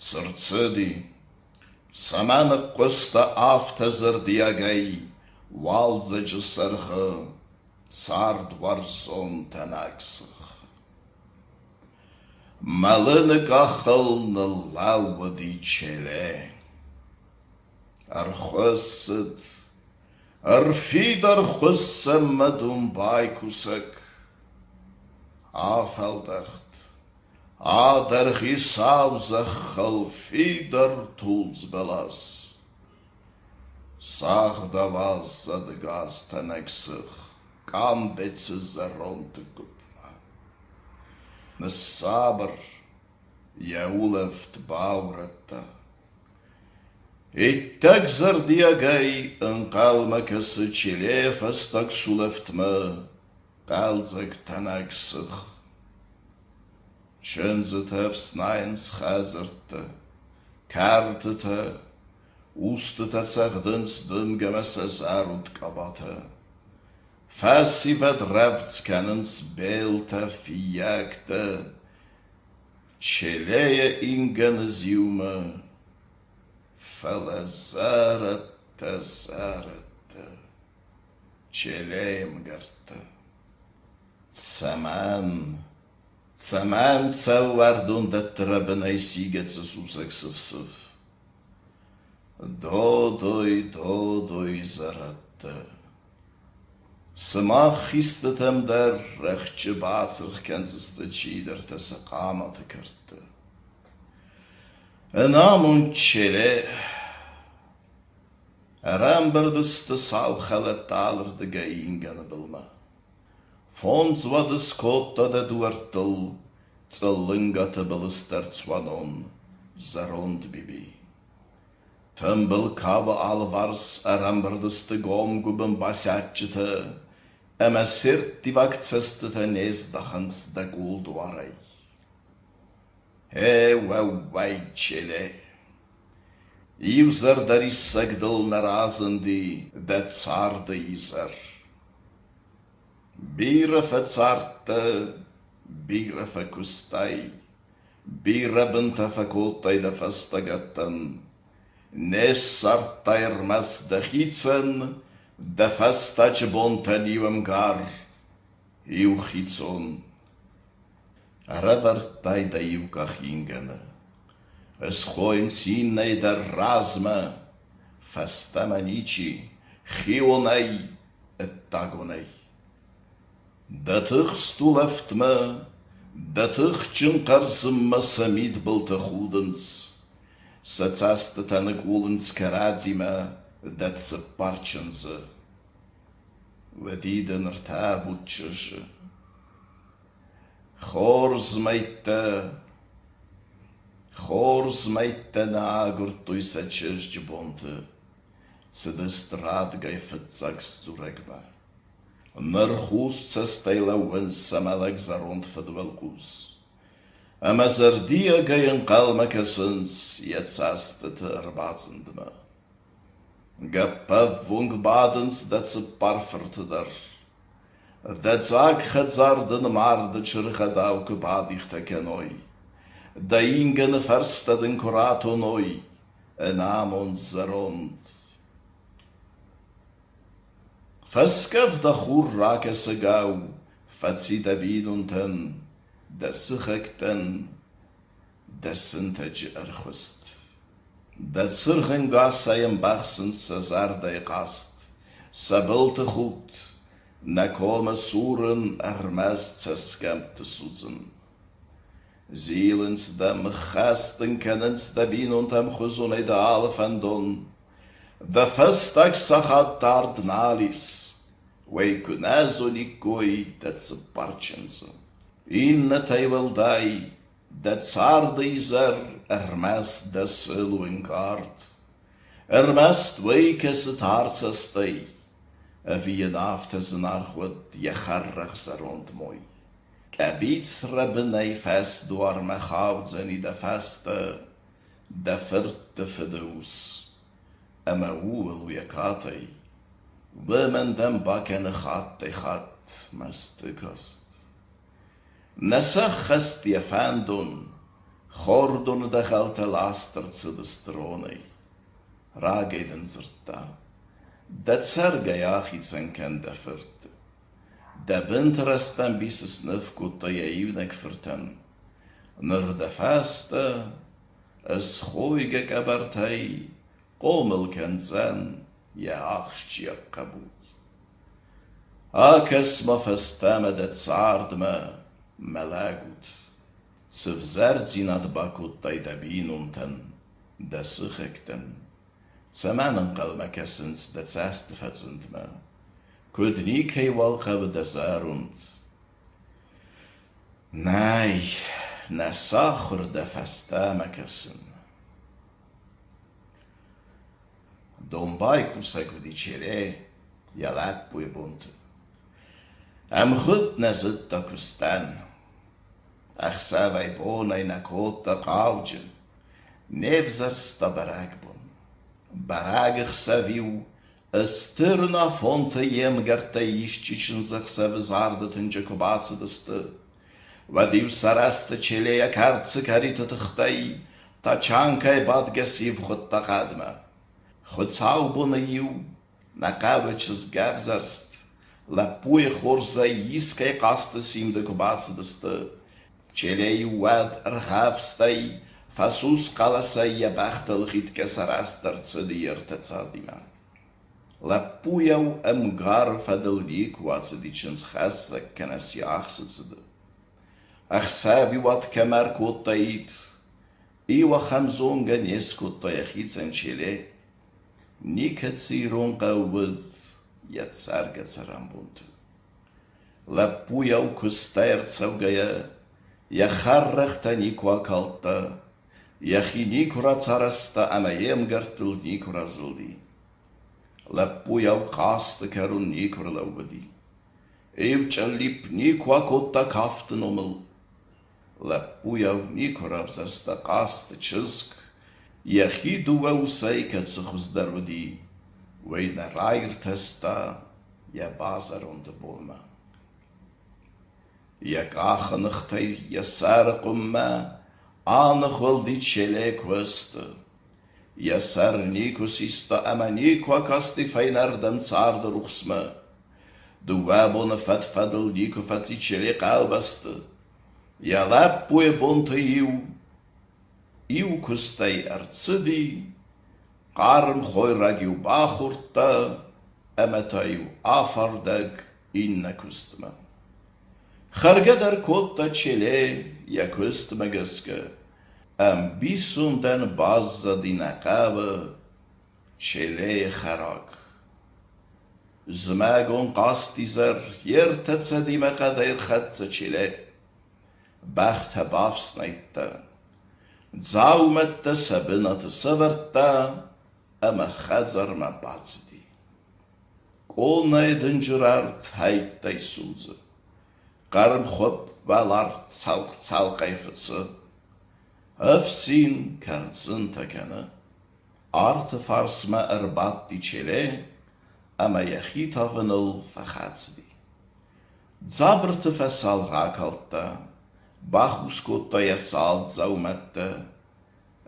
Цы рцыди? Цӕмӕ ныхъхъуыста афтӕ зӕрдиагӕй уалдзӕджы сӕргъы цардуарзон тӕнӕг сых? Мӕлыны къахыл ныллӕууыди Челе. Ӕрхуыссыд, ӕрфидар хуыссӕн мӕ домбай кусӕг. Афӕлдӕхт, адӕргъи сау зӕххыл фидар тулдз бӕлас. Сагъдау аззад газ тӕнӕг сых къамбецы зӕронды гуыпмӕ. Ныссабыр, йӕ улӕфт баурӕдта. Иттӕг зӕрдиагӕй ӕнхъӕлмӕ кӕсы Челейы фӕстаг сулӕфтмӕ хъӕлдзӕг тӕнӕг сых. Чындзытӕ ӕфснайынц хӕдзӕрттӕ, кӕртытӕ, устытӕ цӕгъдынц дымгӕмӕ сӕ зӕронд къабатӕ. Фӕсивӕд рӕвдз кӕнынц белтӕ, фыййӕгтӕ, Челейы ингӕны зиумӕ, фӕлӕ зӕрӕдтӕ, зӕрӕдтӕ, Челейы мгӕрттӕ. Цӕмӕн, цӕмӕн цӕуы уӕрдондӕтты рӕбынӕй сигӕцы сусӕг сыф-сыф? Додой, додой, зӕрӕдтӕ! Сымах хистытӕм дӕр рӕхджы бацыргъ кӕндзысты чидӕртӕ сӕ хъаматы кӕрдтӕ. Ӕнамонд Челе! Ӕрӕмбырд сты сау халӕттӕ алырдыгӕй ингӕны былмӕ. Фондз уӕды скодта дӕ дуӕрттыл Цъыллынгаты былыстӕр цуанон зӕронд Биби. Тымбыл кауы алыварс ӕрӕмбырд сты гомгуыбын басядджытӕ ӕмӕ се рттиваг цӕстытӕ не здӕхынц дӕ кулдуарӕй. Гъе, уӕууӕй, Челе! Иу зӕрдӕриссӕг дыл нӕ разынди дӕ царды изӕр. Бирӕ фӕцардтӕ, бирӕ фӕкуыстай, бирӕ бынтӕ фӕкодтай дӕ фӕстагӕттӕн, не ссардтай ӕрмӕст дӕхицӕн дӕ фӕстаджы бонтӕн иу ӕмгар, иу хицон. Ӕрӕвӕрдтай дӕ иу къах ингӕны, ысхойынц иннӕйы дӕр размӕ, фӕстӕмӕ ничи, хионӕй, ӕддагонӕй. Дӕ тыхст улӕфтмӕ, дӕ тыхджын хъӕрзынмӕ сӕ мидбылты худынц, сӕ цӕстытӕ ныкъулынц кӕрӕдзимӕ дӕ цыппар чындзы. Уӕди дын ӕртӕ буц чызджы. Хорз мӕйттӕ, хорз мӕйттӕ нӕ агуырдтой сӕ чызджы бонты, цыдысты радгай фыццаг сдзурӕгмӕ. Ныр хус цӕстӕй лӕууынц сӕ мӕлӕг зӕронд фыдуӕлхъус. Ӕмӕ зӕрдиагӕй ӕнхъӕлмӕ кӕсынц йӕ цӕстыты ӕрбацындмӕ. Гӕппӕввонг бадынц дӕ цыппар фырты дӕр. Дӕ дзаг хӕдзар дын марды чыргъӕдау куы бадихтӕ кӕной, дӕ ингӕны фӕрстӕ дын куы ратоной, ӕнамонд зӕронд. Фӕскъӕвда хур ракӕсӕгау фӕци дӕ бинонтӕн, дӕ сыхӕгтӕн, дӕ сынтӕджы ӕрхуыст. Дӕ цыргъ ӕнгасӕй ӕмбӕхсынц сӕ зӕрдӕйы хъаст, сӕ былты худт, нӕ комы сурын ӕрмӕст цӕсгӕмтты судзын. Зилынц дӕм, хӕст дын кӕнынц дӕ бинонтӕ ӕмхуызонӕй дӕ алы фӕндон. Дӕ фӕстаг сахат дард нал ис, уый куы нӕ зониккой дӕ цыппар чындзы. Иннӕтӕй уӕлдай дӕ царды изӕр ӕрмӕст дӕ сыл у ӕнкъард. Ӕрмӕст уый кӕсы тарцӕстӕй, ӕви йын афтӕ зынаргъ уыд йӕ хӕррӕгъ зӕронд мой. Къӕбиц рӕбынӕй фӕсдуармӕ хаудзӕни дӕ фӕстӕ дӕ фыртты фыды ус, ӕмӕ ууыл у йӕ катай. Уымӕн дӕм бакӕны хаттӕй-хатт мӕсты каст. Нӕ сӕххӕст йӕ фӕндон. Хордоны дӕгъӕлтӕ ласт ӕрцыдысты ронӕй. Рагӕй дын дзырдта: дӕ цӕргӕйӕ ахицӕн кӕн дӕ фыртты. Дӕ бынты рӕстӕмбис сныв кодта йӕ иунӕг фыртӕн. Ныр дӕ фӕстӕ ысхойгӕ къӕбӕртӕй хъомыл кӕндзӕн йӕ ахсджиаг хъӕбул. Акӕс-ма фӕстӕмӕ дӕ цардмӕ, мӕ лӕгуд. Цы взӕрдзинад бакодтай дӕ бинонтӕн, дӕ сыхӕгтӕн? Цӕмӕн ӕнхъӕлмӕ кӕсынц дӕ цӕсты фӕзындмӕ? Куыд никӕйуал хъӕуы дӕ зӕронд? Нӕй, нӕ сахуыр дӕ фӕстӕмӕ кӕсын. Домбай кусӕг уыди Челе йӕ лӕппуйы бонты. Ӕмгъуыд нӕ зыдта куыстӕн. Ӕхсӕвӕй-бонӕй нӕ кодта хъауджы, не взӕрста бӕрӕгбон. Бӕрӕгӕхсӕв-иу ыстыр нафонты йе мгӕрттӕй исчи чындзӕхсӕвы зарды тынджы куы бацыдысты, уӕд-иу сӕ рӕзты Челейӕ кӕрцы кӕриты тыхтӕй тачанкӕйы бадгӕ сивгъуыдта хъӕдмӕ. Хуыцаубоны-иу нӕ хъӕуы чызгӕвзӕрст лӕппуйы хорзӕй искӕй хъазты симды куы бацыдысты, Челе-иу уӕд ӕргъӕвстӕй, фӕсус хъӕлӕсӕй йӕ бӕхтыл хитгӕ сӕ рӕзты ӕрцыди йе ртӕ цадимӕ. Лӕппуйау ӕмгары фӕдыл никуы ацыди чындзхӕссӕг кӕнӕ сиахсы цыды. Ӕхсӕвиуат кӕм ӕркодтаид, иу ахӕм зонгӕ не скодта йӕхицӕн Челе. Никӕцы ирон хъӕу уыд йӕ цӕргӕ-цӕрӕнбонты. Лӕппуйау куыстӕй ӕрцӕугӕйӕ, йӕ хӕррӕгътӕ никуы акалдта, йӕхи никуы рацарӕзта ӕмӕ йе мгӕрттыл никуы разылди. Лӕппуйау хъазты кӕрон никуы рлӕууыди. Иу чъыллипп никуы акодта кафты номыл. Лӕппуйау никуы равзӕрста хъазты чызг, йӕхи дыууӕ усӕй кӕцы хуыздӕр уыди, уый нӕ раиртӕста йӕ базӕронды бонмӕ. Йӕ къахы ныхтӕй йӕ сӕры къуыммӕ аныгъуылди Челе куысты. Йӕ сӕр никуы систа ӕмӕ никуы акасти фӕйнӕрдӕм царды рухсмӕ. Дыууӕ боны фӕд-фӕдыл никуы фӕци Челе хъӕубӕсты. Йӕ лӕппуйы бонты-иу иу куыстӕй ӕрцыди, хъарм хойраг-иу бахордта ӕмӕ та-иу афардӕг иннӕ куыстмӕ. Хӕргӕ дӕр кодта Челе йӕ куыстмӕ гӕсгӕ. Ӕмбисондӕн баззади нӕ хъӕуы Челейы хӕраг. Зымӕгон хъазтизӕр йе ртӕ цӕдимӕ хъӕдӕй ӕрхӕццӕ Челе. Бӕхтӕ бафснайдта, дзаумӕттӕ сӕ бынаты сӕвӕрдта ӕмӕ хӕдзармӕ бацыди. Къонайы дынджыр арт хӕйттӕй судзы, хъӕрмхуыпп уӕларт цалхъ-цалхъӕй фыцы. Ӕфсин кӕрдзынтӕ кӕны. Арты фарсмӕ ӕрбадти Челе ӕмӕ йӕхи тавыныл фӕхӕцыди. Дзабырты фӕсал ракалдта, бахус кодта йӕ салд дзаумӕттӕ,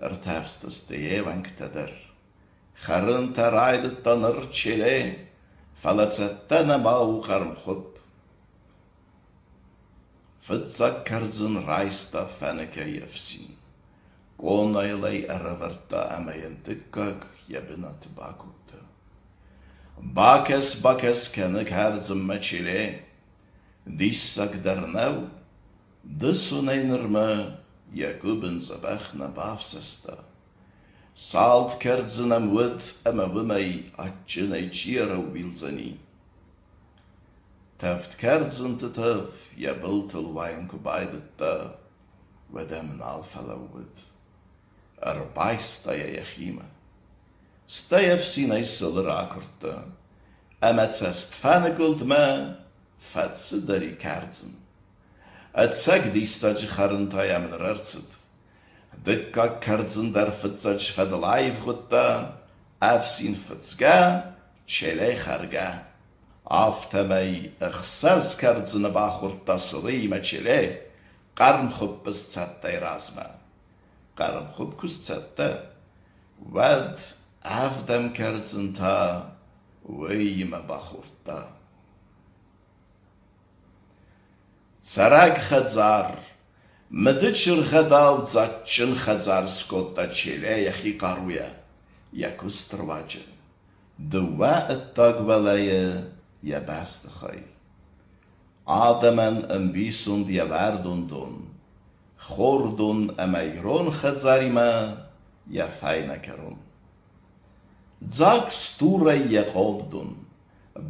ӕртӕфстысты йе уӕнгтӕ дӕр. Хӕрынтӕ райдыдта ныр Челе, фӕлӕ цӕттӕ нӕма у хъӕрмхуыпп. Фыццаг кӕрдзын райста фӕныкӕй ӕфсин, къонайыл ӕй ӕрӕвӕрдта ӕмӕ йын дыккаг йӕ бынаты бакодта. Бакӕс-бакӕс кӕны кӕрдзынмӕ Челе. Диссаг дӕр нӕу, дысонӕй нырмӕ йӕ гуыбын дзӕбӕх нӕ бафсӕста. Салд кӕрдзын ӕм уыд ӕмӕ уымӕй адджынӕй чи ӕрӕууилдзӕни. Тӕвд кӕрдзынты тӕф йӕ былтыл уайын куы байдыдта, уӕд ӕм нал фӕлӕууыд. Ӕрбайста йӕ йӕхимӕ. Стӕй ӕфсинӕй сылы ракуырдта, ӕмӕ цӕстфӕныкъуылдмӕ фӕцыдӕр и кӕрдзын. Ӕцӕг диссаджы хӕрын та йӕм ныр ӕрцыд. Дыккаг кӕрдзын дӕр фыццаджы фӕдыл аивгъуыдта, ӕфсин фыцгӕ, челӕй хӕргӕ. Афтӕмӕй ӕхсӕз кӕрдзыны бахордта сылыимӕ челе, хъӕрмхуыппы сцӕттӕй размӕ. Хъӕрмхуыпп куы сцӕттӕ, уӕд ӕвдӕм кӕрдзын та уыимӕ бахордта. Цӕрӕг хӕдзар, мыды чыргъӕдау дзаджджын хӕдзар скодта Челе йӕхи хъаруйӕ, йӕ куысты руаджы. Дыууӕ ӕддаг уӕлӕйы йӕ бӕстыхай. Адӕмӕн ӕмбисонд йӕ уӕрдондон, хордон ӕмӕ ирон хӕдзаримӕ йӕ фӕйнӕ кӕрон. Дзаг стурӕй йӕ хъопдон,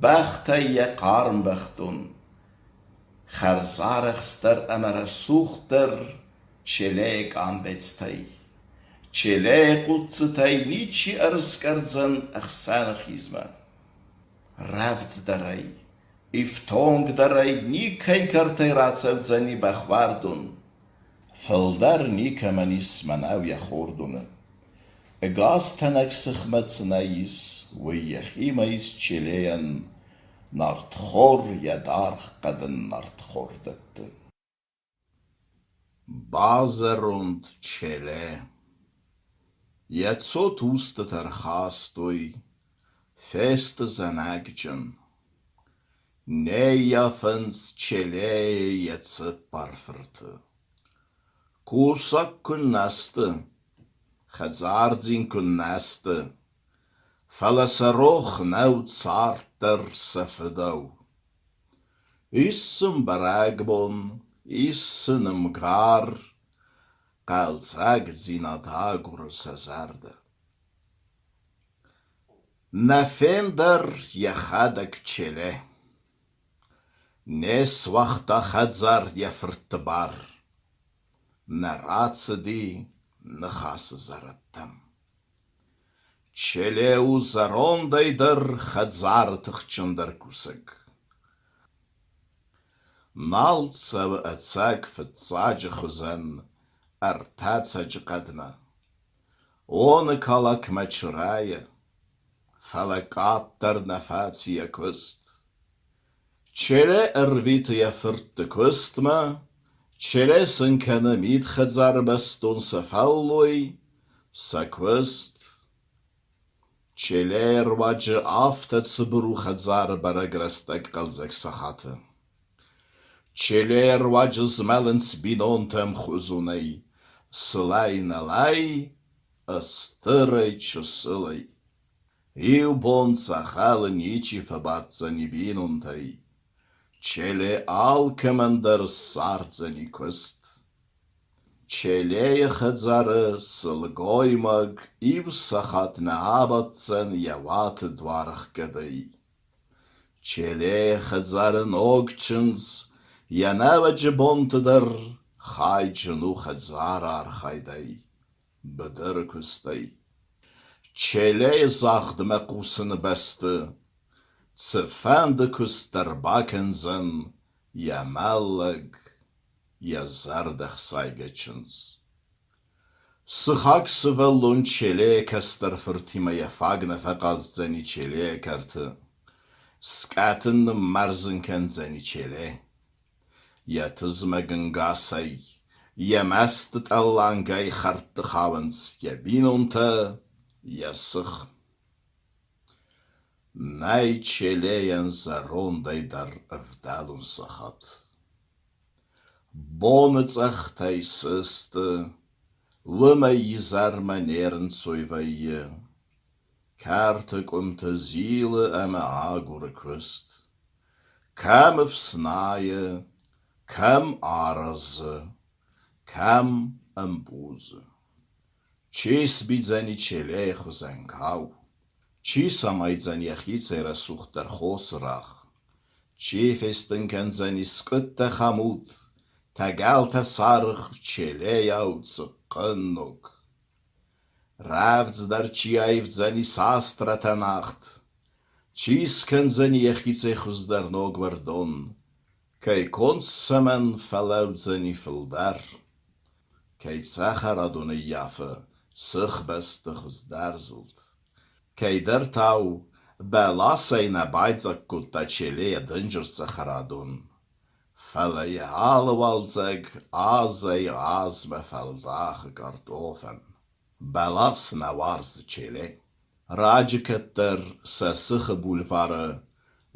бӕхтӕй йӕ хъарм бӕхдон, хӕрзарӕхстдӕр ӕмӕ рӕсугъддӕр Челейы къамбецтӕй. Челейы хъуццытӕй ничи ӕрыскъӕрдзӕн ӕхсӕны хизмӕ. Рӕвдздӕрӕй, ифтонгдӕрӕй никӕй кӕртӕй рацӕудзӕни бӕхуӕрдон. Фылдӕр никӕмӕн ис мӕнӕу йӕ хордоны. Ӕгас тӕнӕг сыхмӕ цы нӕ ис, уый йӕхимӕ ис Челейӕн нартхор йӕ даргъ хъӕдын нартхор дӕтты. Базӕронд Челе. Йӕ цот устытӕ рхастой, фесты зӕнӕгджын. Не ййафынц Челейы йӕ цыппар фырты. Кусӕг куыннӕ сты, хӕдзардзин куыннӕ сты, фӕлӕ сӕ рох нӕу цард дӕр сӕ фыдау. Ис сын бӕрӕгбон, ис сын ӕмгар, хъӕлдзӕгдзинад агуры сӕ зӕрдӕ. Нӕ фендӕр йӕхӕдӕг Челе. Не суагъта хӕдзар йӕ фыртты бар. Нӕ рацыди Ныхасы зӕрӕдтӕм. Челе у зӕрондӕй дӕр хӕдзары тыхджындӕр кусӕг. Нал цӕуы ӕцӕг фыццаджы хуызӕн ӕртӕ цӕджы хъӕдмӕ. Оны калакмӕ чырӕйы, фӕлӕ къаддӕр нӕ фӕци йӕ куыст. Челе ӕрвиты йӕ фыртты куыстмӕ, Челе сын кӕны мидхӕдзары бӕстон сӕ фӕллой, сӕ куыст. Челейы руаджы афтӕ цыбыр у хӕдзары бӕрӕг рӕстӕг хъӕлдзӕг сахаты. Челейы руаджы змӕлынц бинонтӕ ӕмхуызонӕй, сылӕй-нӕлӕй, стырӕй-чысылӕй. Иу бон дзӕгъӕлы ничи фӕбаддзӕни бинонтӕй. Челе алкӕмӕн дӕр ссардзӕни куыст. Челейы хӕдзары сылгоймаг иу сахат нӕ абаддзӕн йӕ уаты дуарӕхгӕдӕй. Челейы хӕдзары ног чындз йӕ нӕуӕджы бонты дӕр хайджын у хӕдзары архайдӕй, быдыры куыстӕй. Челейы загъдмӕ хъусыны бӕсты цыфӕнды куыст дӕр бакӕндзӕн йӕ мӕллӕг, йӕ зӕрдӕхсайгӕ чындз. Сыхаг сывӕллон Челейы кӕстӕр фыртимӕ йӕ фаг нӕ фӕхъаздзӕни Челейы кӕрты, скъӕт ын ныммӕрзын кӕндзӕни Челе. Йӕ тызмӕг ӕнгасӕй, йӕ масты тъӕллангӕй хӕрдты хауынц йӕ бинонтӕ, йӕ сых. Нӕй Челейӕн зӕрондӕй дӕр ӕвдӕлон сахат. Боныцъӕхтӕй сысты, уымӕй изӕрмӕ не рынцой вӕййы. Кӕрты къуымты зилы ӕмӕ агуры куыст. Кӕм ӕфснайы, кӕм аразы, кӕм ӕмпъузы. Чи сбидзӕни Челейы хуызӕн кау? Чи самайдзӕн йӕхицӕй рӕсугъддӕр хосы рагъ? Чи фестын кӕндзӕни скъуыдтӕ хамут, тӕгӕлтӕ саргъ Челейау дзыхъхъынног? Рӕвдздӕр чи аивдзӕни састрӕтӕнагъд? Чи скӕндзӕни йӕхицӕй хуыздӕр ног уӕрдон? Кӕй конд цӕмӕн фӕлӕудзӕни фылдӕр? Кӕй цӕхӕрадон ӕййафы сыхбӕсты хуыздӕр зылд? Кӕйдӕртау бӕласӕй нӕ байдзаг кодта Челейӕ дынджыр цӕхӕрадон. Фӕлӕ йӕ алы уалдзӕг азӕй-азмӕ фӕлдахы картофӕн. Бӕлас нӕ уарзы Челе. Раджы кӕддӕр сӕ сыхы бульвары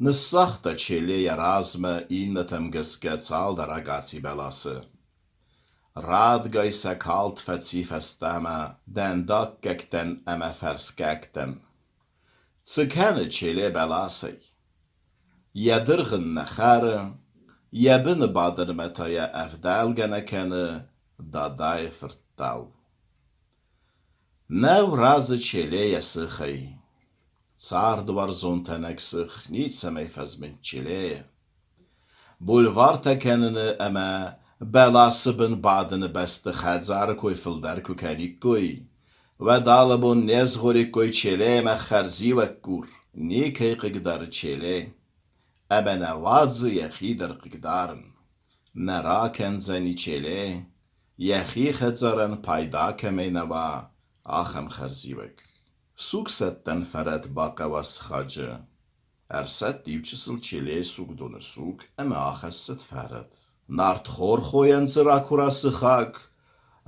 ныссагъта Челе йӕ размӕ иннӕтӕм гӕсгӕ цалдӕр акъаци бӕласы. Радгай сӕ калд фӕци фӕстӕмӕ дӕндаггӕгтӕн ӕмӕ фӕрсгӕгтӕн. Цы кӕны Челе бӕласӕй? Йӕ дыргъ ын нӕ хӕры, йӕ быны бадынмӕ та йӕ ӕвдӕлгӕ нӕ кӕны Дадайы фырттау. Нӕу разы Челе йӕ сыхӕй. Цардуарзон тӕнӕг сых ницӕмӕй фӕзмынд Челейы. Бульвартӕ кӕныны ӕмӕ бӕласы бын бадыны бӕсты хӕдзары кой фылдӕр куы кӕниккой, уӕд алыбон не згъориккой Челемӕ хӕрзиуӕггур, никӕй хъыгдары Челе, ӕмӕ нӕ уадзы йӕхи дӕр хъыгдарын. Нӕ ракӕндзӕни Челе, йӕхи хӕдзарӕн пайда кӕмӕй нӕ уа, ахӕм хӕрзиуӕг. Сугсӕттӕн фӕрӕт бахъӕуа сыхаджы. Ӕрсӕтт иучысыл Челейы сугдоны суг ӕмӕ ахӕссӕд фӕрӕт. Нартхорхойӕн дзы ракура сыхаг,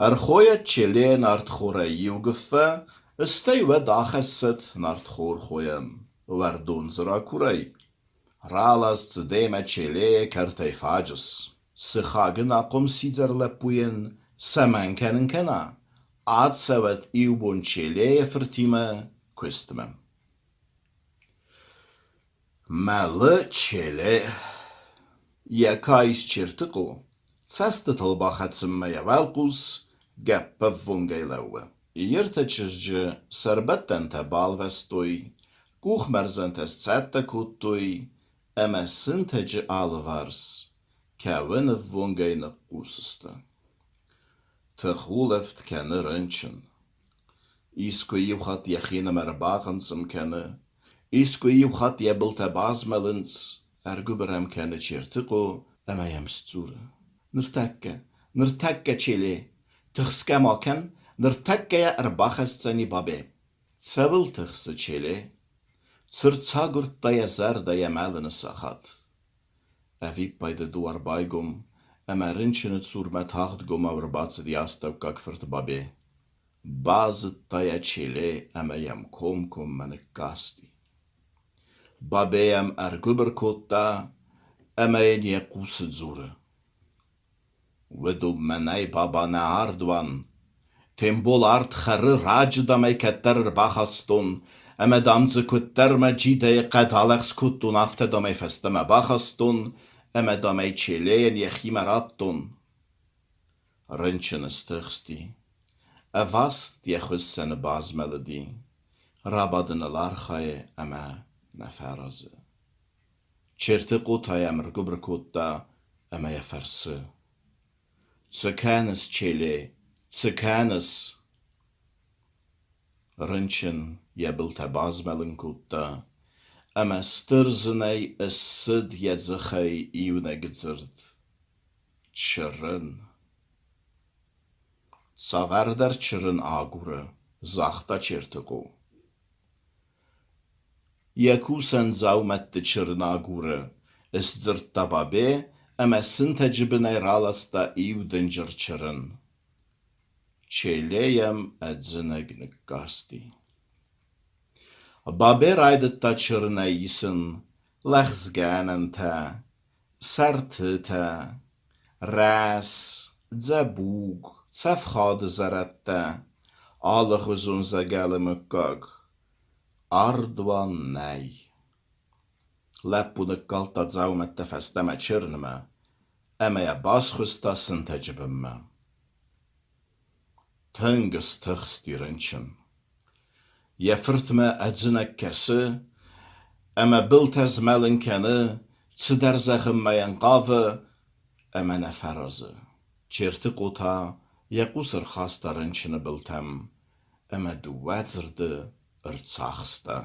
ӕрхойӕд Челе нартхорӕй иу гуыффӕ, стӕй уӕд ахӕссӕд нартхорхойӕн. Уӕрдон дзы ракурай, ралас дзы демӕ Челейы кӕртӕй фаджыс. Сыхаг ын ахъом сидзӕр лӕппуйӕн цӕмӕн кӕнын кӕна, ацӕуӕд иу бон Челейы фыртимӕ куыстмӕ. Мӕлы Челе. Йӕ каис Чертыхъо цӕстытыл бахӕцынмӕ йӕ уӕлхъус гӕппӕввонгӕй лӕууы. Йе ртӕ чызджы сӕрбӕттӕнтӕ балвӕстой, къухмӕрзӕнтӕ сцӕттӕ кодтой ӕмӕ сынтӕджы алыварс кӕуынӕввонгӕй ныхъхъус сты. Тыхулӕфт кӕны рынчын. Искуы иу хатт йӕхинымӕр бахъынцъым кӕны, искуы иу хатт йӕ былтӕ базмӕлынц, ӕргуыбыр ӕм кӕны Чертыхъо ӕмӕ йӕм сдзуры: Ныртӕккӕ, ныртӕккӕ, Челе, тыхсгӕ ма кӕн, ныртӕккӕ йӕ ӕрбахӕсдзӕни Бабе. Цӕуыл тыхсы Челе? Цы рцагуырдта йӕ зӕрдӕ йӕ мӕлыны сахат? Ӕвиппайды дуар байгом, ӕмӕ рынчыны цурмӕ тагъдгомау ӕрбацыди астӕуккаг фырт Бабе. Базыдта йӕ Челе ӕмӕ йӕм комкоммӕ ныккасти. Бабе йӕм ӕргуыбыр кодта ӕмӕ йын йӕ хъусы дзуры: Уыдон мӕнӕй баба нӕ ардуан. Тембол ард хӕры, раджы дам ӕй кӕддӕр ӕрбахастон, ӕмӕ дам дзы куыддӕр мӕ джидӕйы хъӕд алӕгъз кодтон, афтӕ дам ӕй фӕстӕмӕ бахастон ӕмӕ дам ӕй Челейӕн йӕхимӕ радтон. Рынчын стыхсти. Ӕваст йӕ хуыссӕны базмӕлыди, рабадыныл архайы ӕмӕ нӕ фӕразы. Чертыхъо та йӕм ӕргуыбыр кодта ӕмӕ йӕ фӕрсы: Цы кӕныс, Челе, цы кӕныс? Рынчын йӕ былтӕ базмӕлын кодта ӕмӕ стыр зынӕй ссыд йӕ дзыхӕй иунӕг дзырд: Чырын. Цавӕрдӕр чырын агуры, загъта Чертыхъо. Йӕ кусӕн дзаумӕтты чырын агуры, сдзырдта Бабе ӕмӕ сынтӕджы бынӕй раласта иу дынджыр чырын. Челе йӕм ӕдзынӕг ныккасти. Бабе райдыдта чырынӕй исын лӕгъзгӕнӕнтӕ, сӕртытӕ, рӕс, дзӕбуг, цӕфхады зӕрӕдтӕ, алыгъуызон зӕгӕлы мыггаг. Ардуан нӕй. Лӕппу ныккалдта дзаумӕттӕ фӕстӕмӕ чырынмӕ ӕмӕ йӕ басхуыста сынтӕджы бынмӕ. Тынг стыхсти рынчын. Йӕ фыртмӕ ӕдзынӕг кӕсы ӕмӕ былтӕ змӕлын кӕны, цыдӕр зӕгъынмӕ йын хъавы ӕмӕ нӕ фӕразы. Чертыхъо та йӕ хъус ӕрхаста рынчыны былтӕм ӕмӕ дыууӕ дзырды ӕрцахста: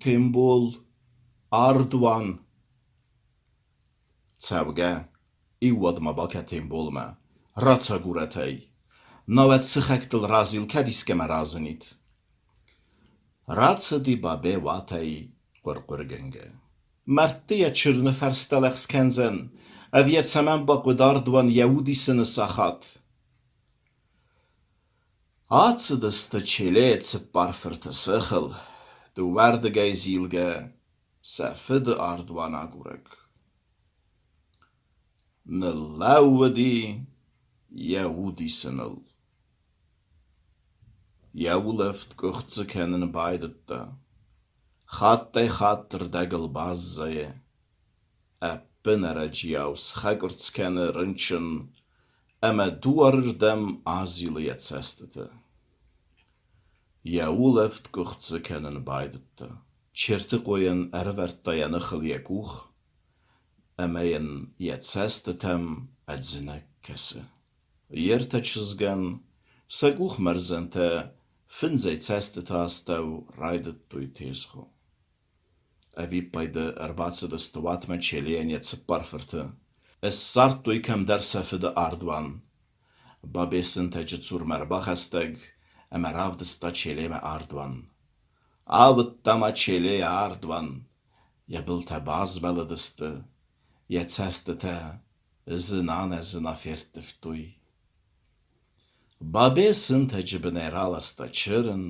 Тембол, ардуан! Цӕугӕ, иу уӕд ма бакӕ Темболмӕ, рацагурӕд ӕй, науӕд сыхӕгтыл разил, кӕд искӕмӕ разынид. Рацыди Бабе уатӕй хъуыр-хъуыргӕнгӕ. Мӕрдты йӕ чырыны фӕрстӕ лӕгъз кӕндзӕн, ӕви йӕ цӕмӕн бахъуыд ардуан йӕ удисыны сахат? Ацыдысты Челе цыппар фырты сыхыл, дыууӕрдыгӕй зилгӕ, сӕ фыды ардуан агурӕг. Ныллӕууыди йӕ удисыныл. Йӕ улӕфт къуыхцы кӕнын байдыдта. Хаттӕй-хатт рдӕгыл баззайы. Ӕппынӕрӕджиау схӕкъуырцц кӕны рынчын ӕмӕ дуарырдӕм азилы йӕ цӕстыты. Йӕ улӕфт къуыхцы кӕнын байдыдта. Чертыхъойӕн ӕрывӕрдта йӕ ныхыл йӕ къух ӕмӕ йын йӕ цӕстытӕм ӕдзынӕг кӕсы. Йе ртӕ чызгӕн сӕ къухмӕрзӕнтӕ фындзӕй цӕстыты астӕу райдыдтой тезгъо. Ӕвиппайды ӕрбацыдысты уатмӕ Челийӕн йӕ цыппар фырты. Ссардтой кӕмдӕр сӕ фыды ардуан. Бабе сынтӕджы цурмӕ ӕрбахӕстӕг ӕмӕ равдыста Челемӕ ардуан. Ауыдта ма Челе йӕ ардуан, йӕ былтӕ базмӕлыдысты, йӕ цӕстытӕ зына-нӕзына ферттывтой. Бабе сынтӕджы бынӕй раласта чырын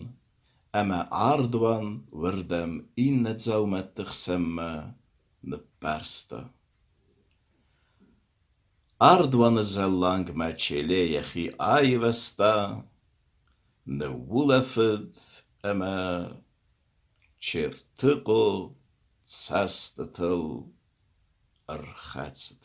ӕмӕ ардуан уырдӕм иннӕ дзаумӕтты хсӕнмӕ ныппӕрста. Ардуаны зӕллангмӕ Челе йӕхи аивӕзта, ныуулӕфыд ӕмӕ Чертыхъо цӕстытыл ӕрхӕцыд.